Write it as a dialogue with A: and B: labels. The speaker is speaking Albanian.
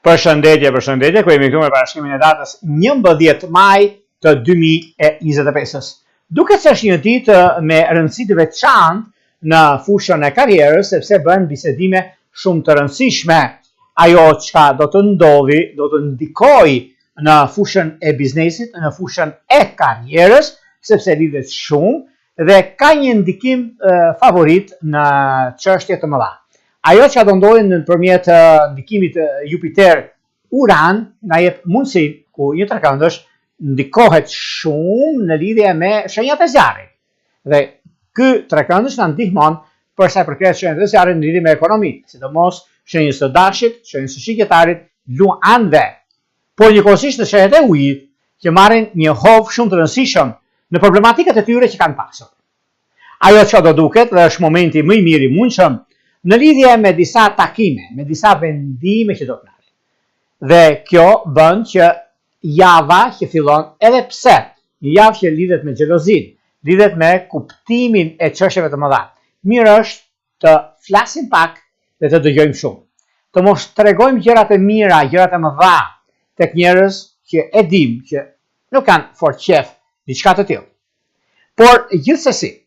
A: Përshëndetje, përshëndetje, ku jemi këtu me parashikimin e datës 11 maj të 2025-ës. Duket se është një ditë me rëndësi të veçantë në fushën e karrierës, sepse bëhen bisedime shumë të rëndësishme. Ajo çka do të ndodhi, do të ndikojë në fushën e biznesit, në fushën e karrierës, sepse lidhet shumë dhe ka një ndikim favorit në çështje të mëdha. Ajo çka do ndodhi nëpërmjet ndikimit Jupiter Uran na jep mundësinë ku një trekëndësh ndikohet shumë në lidhje me shenjat e zjarrit. Dhe ky trekëndësh na ndihmon për sa i përket shenjat e zjarrit në lidhje me ekonominë, sidomos shenjës së Dashit, shenjës së Shigjetarit, Luanëve. Por njëkohësisht në shenjat e ujit që marrin një hov shumë të rëndësishëm në problematikat e tyre që kanë pasur. Ajo çka do duket dhe është momenti më i mirë i mundshëm në lidhje me disa takime, me disa vendime që do të merren. Dhe kjo bën që java që fillon edhe pse një javë që lidhet me xhelozinë, lidhet me kuptimin e çështjeve të mëdha. Mirë është të flasim pak dhe të dëgjojmë shumë. Të mos tregojmë gjërat e mira, gjërat e mëdha tek njerëz që e dimë që nuk kanë fort qejf diçka të tillë. Por gjithsesi,